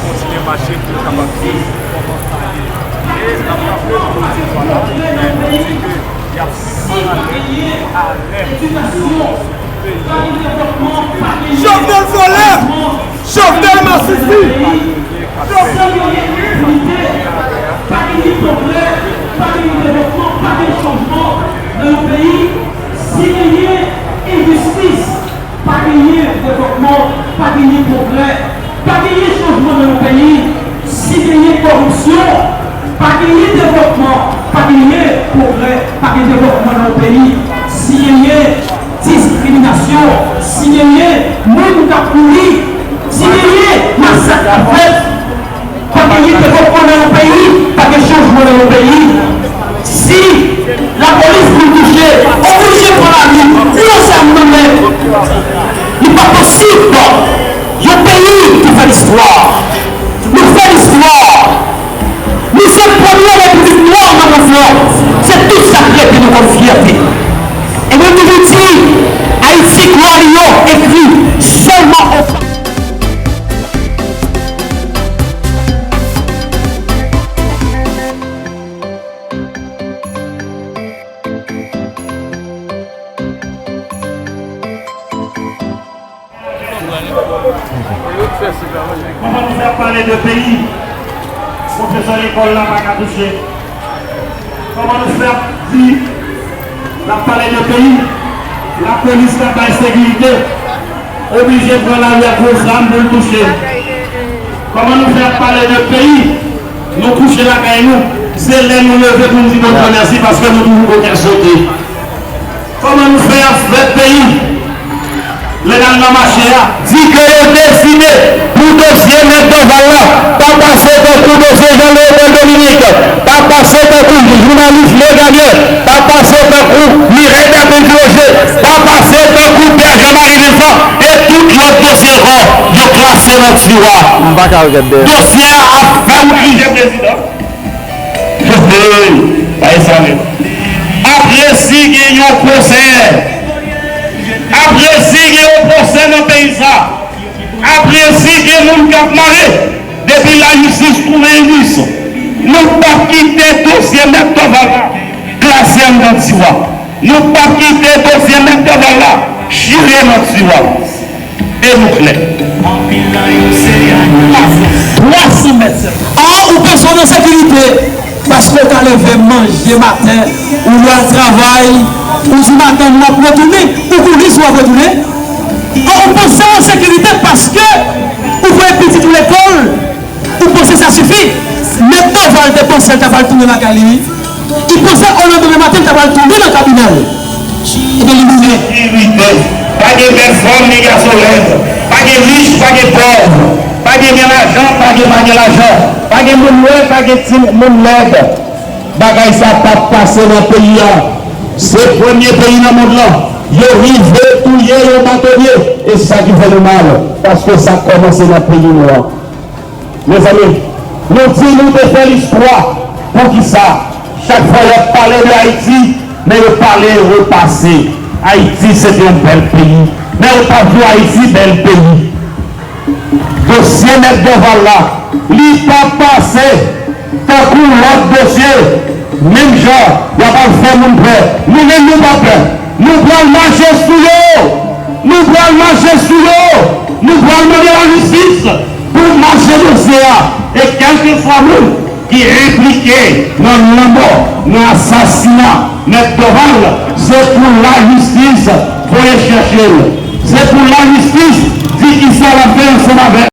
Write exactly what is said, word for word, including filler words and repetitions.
Kontinye mache pou yo kapab viv kòman sa ye. E n ap raple nou jodi a la, nou di ke y ap viv ann ale alèz. Jovenel vòlè! Jovenel masisi! Jovenel pa gen pwogrè, pa gen devlopman, pa gen chanjman nan yon peyi si genyen enjistis. Pa genyen devlopman, pa genyen pwogrè, pa genyen chanjman nan yon peyi si genyen kòripsyon. Pa genyen devlopman, pa genyen pwogrè, pa gen devlopman nan yon peyi si genyen diskriminasyon, si genyen moun k ap mouri, si genyen masak k ap fèt. Pa genyen devlopman nan yon peyi, pa gen chanjman nan yon peyi. Si lapolis vin touche, oblije pran lari, pran zam nan men. Li pa posib. Yon peyi ki fè listwa. Nou fè listwa. Nou se premye repiblik nwa nan mond lan. Se tout sa k rete nou kòm fyète. E mwen toujou di, Ayiti, glwa li yo ekri sèlman o Kòman nou fè ap pale de peyi, pwofesè lekòl la pa ka touche? Kòman nou fè ap di n ap pale de peyi, lapolis k ap bay sekirite oblije pran lari ak gwo zam pou l touche? Kòman nou fè ap pale de peyi, nou kouche lakay nou, se lè nou leve pou n di Bondye mèsi paske nou toujou gen kè sote? Kòman nou fè ap fè peyi? Lè n al nan mache a, di ke yo deside pou dosye mèt Dòval la pa pase tankou dosye Jean Léopold Dominique, pa pase tankou jounalis Legagneux, pa pase tankou Mireille Bertrand Roger, pa pase tankou pè Jean Marie Vincent, e tout lòt dosye ankò, yo klase nan tiwa. M pa ka wè dèyè. Dosye a ap fè oblije prezidan. Hey, bay sa menm. Apre si gen yon pwosè, apre si gen yon pwosè nan peyi sa, apre si gen moun k ap mare, depi lajistis twouve endis, nou p ap kite dosye mèt Dòval la klase anndan tiwa. Nou p ap kite dosye mèt Dòval la chire nan tiwa. E nou klè. Twa san mèt sèlman. An, ou panse w nan sekirite paske w ka leve manje maten, ou al travay, ou di madanm w ap retounen, ou kouri si w ap retounen. An, ou panse w an sekirite paske ou voye pitit ou lekòl, ou panse sa sifi. Mèt Dòval te panse l ta pral tounen lakay li, wi. Li panse o lendmen maten li ta pral tounen nan kabinè l. Ebyen, li tounen. Sekirite. Pa gen bèl fanm ni gason lèd. Pa gen rich, pa gen pòv. Pa gen gen lajan, pa gen pa gen lajan. Pa gen moun nwè, pa gen ti moun lèd. Bagay sa p ap pase nan peyi a. Se premye peyi nan mond lan. Yo rive touye yon batonye. E sa ki fè nou mal. Paske sa kòmanse nan peyi nou an. Mezanmi, nou di nou te fè listwa. Poukisa? Chak fwa y ap pale de Ayiti, men yo pale repase. Ayiti se te yon bèl peyi, men yo pa di w Ayiti bèl peyi. Dosye mèt Dòval la, li pa pase tankou lòt dosye. Menm jan y ap al fè moun pè, nou menm nou pa pè. Nou pral mache sou yo! Nou pral mache sou yo! Nou pral mande lajistis pou mache dosye a. E kèlkeswa moun ki enplike nan lanmò, nan asasina mèt Dòval, se pou lajistis voye chèche l. Se pou lajistis di kisa l ap fè ansanm avè